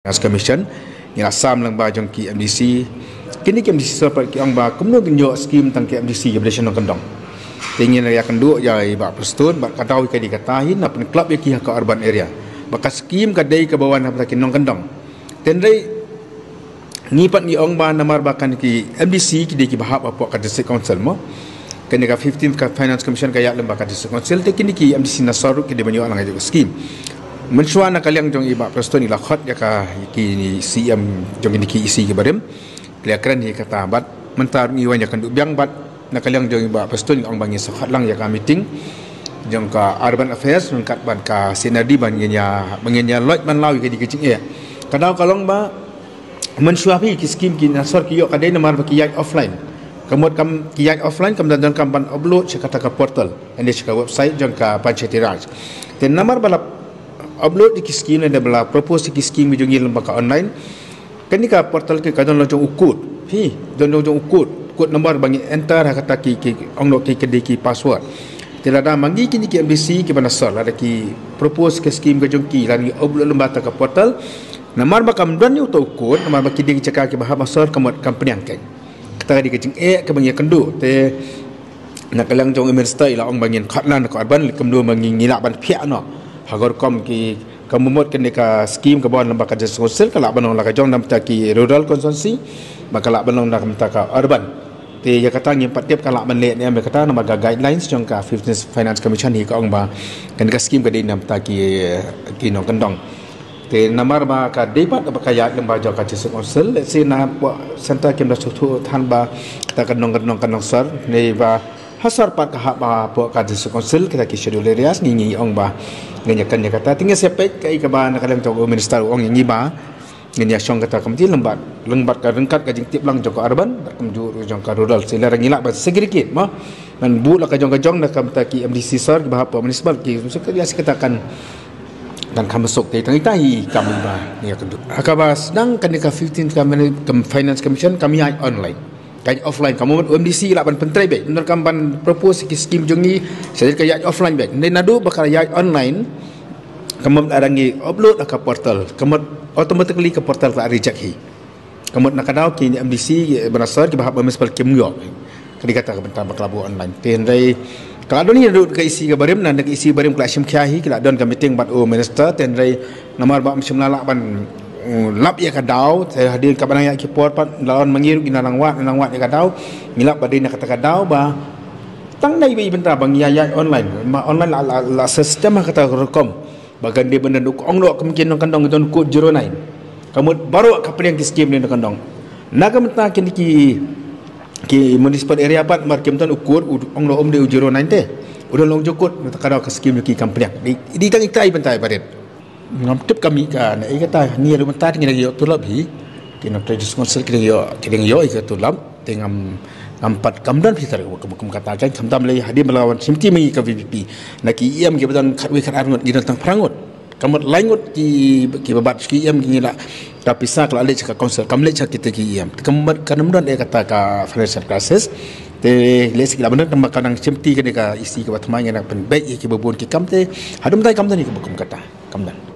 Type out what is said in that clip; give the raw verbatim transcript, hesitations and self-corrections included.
Finance Commission, ngi la sam lang ba jong ki M D C. Kini ki M D C sor pat ki ong ba kumno ngin ïoh skim tang ki M D C ki ba dei shnong kyndong. Te ngin ïa kynduh ïa i Bah Prestone, ba ka daw ka dei kata hi, na pynklop ïa ki ha ka urban area. Ba ka skim ka dei kaba wan ha ki nongkyndong. Te hynrei ngi pat ngi ong ba namar ba kane ki M D C ki dei kiba hap hapoh ka District Council mo. Kane ka fifteenth ka Finance Commission ka ïaid lem bad ka District Council, te kine ki M D C na sor ruh ki dei ban ïoh lang ïa ka skim. Mynshuwa na ka liang jong i Bah Prestone i la khot ïa ka, ki C M jong kine ki E C ki barim. Ki la kren hi kata bad mynta ruh ngi wan ïa ka duh biang bad na ka liang jong i Bah Prestone i ong ba ngi sa khot lang ïa ka meeting jong ka Urban Affairs ryngkat bad ka C and R D ban ngin ïa, ban ngin ïa leit ban law ïa ka dei ka jingeh. Ka daw ka long ba mynshuwa phi ki skim ki na sor ki ïoh ka dei namar ba ki ïaid offline. Ka mut kam ki ïaid offline, kam don kam ban upload sha kata ka portal, ynda sha ka website jong ka Panchayati Raj. Te namar ba la upload ïa ki skim, ynda ba la propose ïa ki skim jong ngi lem bad ka online, kane ka portal ki ka don la jong u code. Phi, don la jong u code, code number ba ngi enter ha kata ki, ki ong noh ki, ki dei ki password. Te lada ma ngi kine ki M D C ki ba na sor, lada ki propose ki skim ka jong ki, lada ngi upload lem bad kata ka portal, namar ba kam don ïa uto u code, namar ba ki dei ki jaka kiba hap ha sor, ka mut kam pdiang kein. Kata ka dei ka jingeh kaba ngi ïakynduh. Te na ka liang jong u Minister i la ong ba ngin khot lang na ka urban, kumno ba ngi, ngi lah ban phiah noh ha ka rukom ki, ka mut kane ka skim kaba wan lem bad ka District Council ka lah ban long la ka jong na bynta ki rural constituency, ba ka lah ban long na ka bynta ka urban. Te ïa kata ngim pat tip ka lah ban leh ne em ïa kata, namar ka guidelines jong ka fifteenth Finance Commission hi ka ong ba kane ka skim ka dei na bynta ki, ki nongkyndong. Te namar ba ka dei pat ba ka ïaid lem bad jong ka District Council, let's say na pdeng center kim da sngewthuh than ba kata ka nong, ka nong, ka nongsor ne ba ha sor pat ka hap ba pdeng ka District Council, kita ki schedule areas, ngi, ngi ong ba ngin ïa kane kata. Te ngi sa peit kaei kaba na ka liang jong u Minister u ong ïa ngi ba ngin ïa shong kata ka committee lem bad, lem bad ka ryngkat ka jingtip lang jong ka urban bad kumjuh ruh jong ka rural. Sila ngi lah ban segregate mo, ngan buh la ka jong ka jong na ka bynta ki M D C sor kiba hap municipal ki, so ka ïa si kata kan, kan kham suk te tang ita hi kam ba ngi ïakynduh. Ha kaba sdang kane ka fifteenth ka mane-, ka Finance Commission kam ïaid online. Ka ïaid offline, ka mut u M D C lah ban pyntrei beit, ynda kam ban propose ki skim jong ngi, sa ka ïaid offline beit. Hynrei naduh ba ka ïaid online, ka mut lada ngi upload ha ka portal, ka mut automatically ka portal ka la reject hi. Ka mut na ka daw ki M D C ba na sor kiba hap municipal kim ïoh. Ka dei kata ka bynta ba ka la buh online. Te hynrei ka la don hi naduh ka E C ka barim, na ka E C barim ka la shim khia hi, ka la don ka meeting bad u Minister, te hynrei namar ba ym shym la lah ban, mm, lap ïa ka daw, te hadien kaba nang ïaid ki por pat, la wan ma ngi ruh ngi nang wad, nang wad ïa ka daw, ngi lap ba dei na kata ka daw ba tang na iba i bynta ba ngi ïa ïaid online, ma online la, la, la system ha kata ka rukom. Ba kan dei ban don u ong noh kum ki nongkyndong don code zero nine. Ka mut baroh ka pdiang ki skim ne nongkyndong. Na ka bynta kine ki, ki municipal area pat mar kim don u code u ong noh um dei u zero nine te. U don long jong code, na ka daw ka skim ki kam pdiang. Dei, dei tang ita i bynta i barit. Ngam tip ka mih ka, na i kata, ngi ruh mynta ngi dang ïoh tulop hi. Ki nongtrei District Council ki dang ïoh, ki dang ïoh ïa ka tulop. Te ngam, ngam pat kam don phi tar ka kum, kum kata kan, khamtam lei hadien ba la wan shim ti ma ngi ka V P P. Na ki E M kiba don khatwei khatar ngut, ngi don tang phra ngut. Ka mut lai ngut ki, kiba bat ki E M ngi la, ka pisa ka la leit sha ka council, kam leit sha kita ki E M. Te ka mut kam don eh kata ka financial crisis. Te lei sha ki la ban don, tang ba ka nang shim ti kane ka E C kaba thymmai, ngi nang pynbeit ïa kiba bun ki kam te. Haduh mynta kam don ïa kiba kum kata. Kam don.